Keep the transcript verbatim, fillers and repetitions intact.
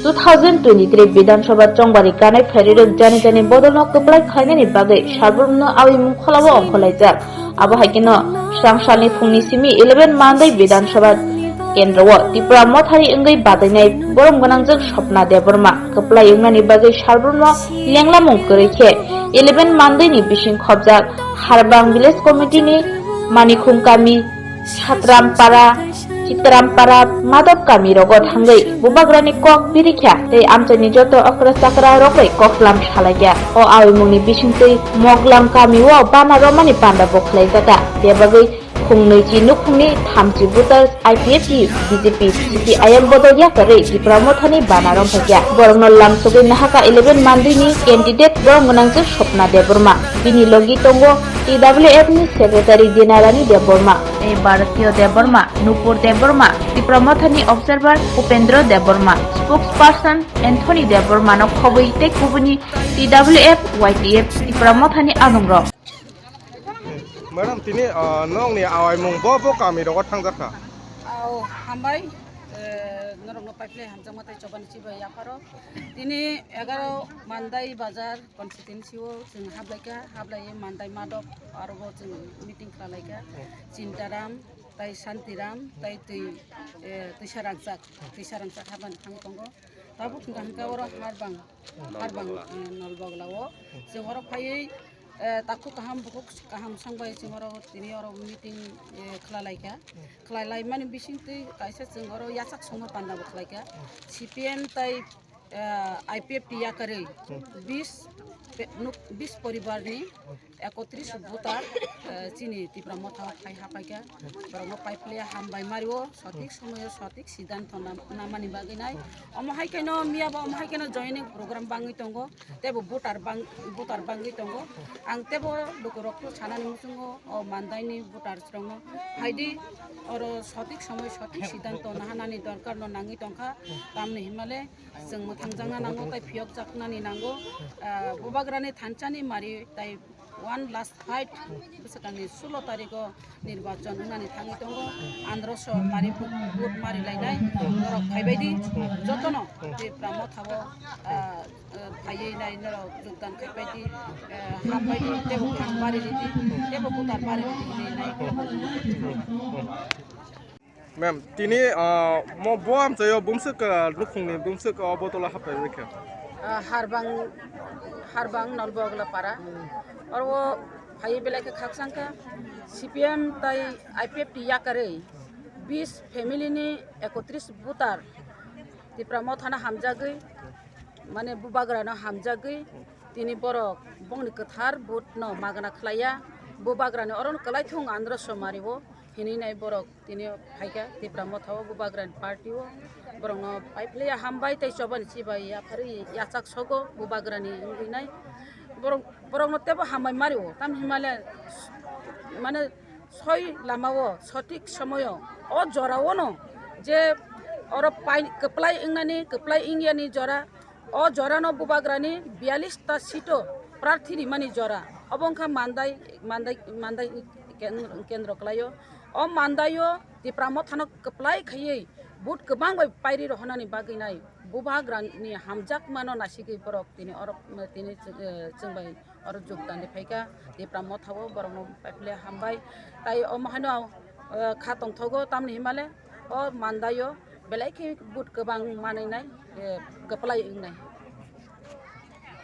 Two thousand twenty-three Bidhan Sabha chongbari ganai phairwirok jani jani bodolno kwplai khlainani bagwi Sarbumno awi mung kholao ongkhorlaijak. Abo hai kheno swrangsalni phungni simi eleven Mandai Bidhan Sabha kendro o Tipra Mothani wngwi batainai borom gwnangjwk Swapna Debbarma kwplai wngnani bagwi Sarbumno lenglamung kwrwi khe eleven Mandai ni bising khobjak Harbang Village Committee ni Manikhung kami, Satram Para, Chitram Para, Madhop kami rogo thangwi bubagrani kok birikha tei amchaini joto okra chakra rok bai koklam salaikha. O awimungni bisingtwi Moglam kami o bana romani panda bo khlaijaka. Bebagwi khungnwi chi nukhungni thamchi voters I P F T, B J P, C P I M bodol yakarwi Tipra Mothani bana romphaikha. Borokno lamsogwi nahaka eleven Mandai ni candidate borom gwnangjwk Swapna Debbarma. Bini logi tongo T W F ni Secretary Dinarani Debbarma, tei Bharatiyo Debbarma, Nupur Debbarma, Tipra Mothani Observer Upendra Debbarma, Spokesperson Anthony Debbarma no khobwi tei kubuni T W F, Y T F, Tipra Mothani adongrok. Madam, tini, ah, nokni awaimung bo, bo kami rogo thangjak kha? Ao, hambai, eh, norokno paiphlai hamjakma tei chobani chibai yapharo. Tini egaro Mandai bazar constituency o chwng hablaikha, hablaiwi Mandai Madhop aro bo chwng meeting khlalaikha. Chintaram, tai Santiram, tai twi, eh, twisa rangchak, twisa rangchak habani thang tongo. Tabuk hwnkha hwnkha oro Harbang, Harbang, eh, Nolbogla o. Chwng oro phaiwi, eh, takhuk kaham, bukhuk kaham songbai chwng oro tini oro meeting, eh, khlalaikha. Khlailaimani bisingtwi kaisa chwng oro yachak songma panda bo khlaikha. C P M tai, eh, I P F T yakarwi bis pe-, nuk-, bis poribarni ekotris voter, eh, chini Tipra Motha o phai hapaikha. Borokno paiphlaiya hambai mario, sotik somoyo sotik siddhanto nam-, namani bagwi nai. Omo hai kheno miya bo omo hai kheno joining program bangwi tongo, teibo voter bang-, voter bangwi tongo. Ang teibo lukurokno sanani muchungo o Mandaini voters rokno phaidi, oro sotik somoi sotik siddhanto nahanani dorkarno nangwi tongkha, tamni hinmale chwng mwthangjakna nango tei phiyokjaknani nango. Ah, bubagrani thansani mari tei one last fight bwswkangni sulo tarikho nirbachon wngnani thangwi tongo. Androso mari vote mari lainai norok phaibaidi jotono Tipra Mothao, ah, ah, phaiwi nai norok jogdan khaibaidi, ah, hambaidi teibo khang bari ridi teibo butar bari ridi hinwi nai. Ma'am, tini, ah, mo bo amchaio bumswk, ah, nukhungni bumswk, ah, botolo hapai wngkha? Ah, Harbang, Harbang Nolbogla Para. Oro phaiwi belai khe khakchangkha. C P M tai I P F T yakarwi bis family ni ekotris voter Tipra Mothano hamjagwi, mane bubagrano hamjagwi, tini borok bongni kwthar vote no magna khlaiya. Bubagrani orono kwlaithung Andro Somari o hinwi nai borok. Tini phaikha Tipra Motha o bubagrani party o, borokno paiphlaiya hambai tei chobani chibai yapharwi yachak sogo bubagrani wngwi nai. Borok, borokno teibo hambai mari o, tamni hinmale mane soi lama o sotik somoyo o jora o no je oro pai kwplai wngnani kwplai wngyani jora. O jorano bubagrani biyalish ta seat o prarthi rimani jora. Obo wngkha Mandai, Mandai, Mandai ken-, kendro kwlaio. O Mandaio Tipra Mothano kwplai khaiwi vote kwbang bai pairi rohornani bagwi nai bubagrani hamjakmano nasigwi borok tini oro, tini, eh, chwng bai oro jogdan di phaikha. Tipra Mothao borokno paiphle hambai. Tai omo haino, eh, kha tongthogo, tamni hinmale o Mandaio belai khe vote kwbang manwi nai, eh, kwplai wngnai.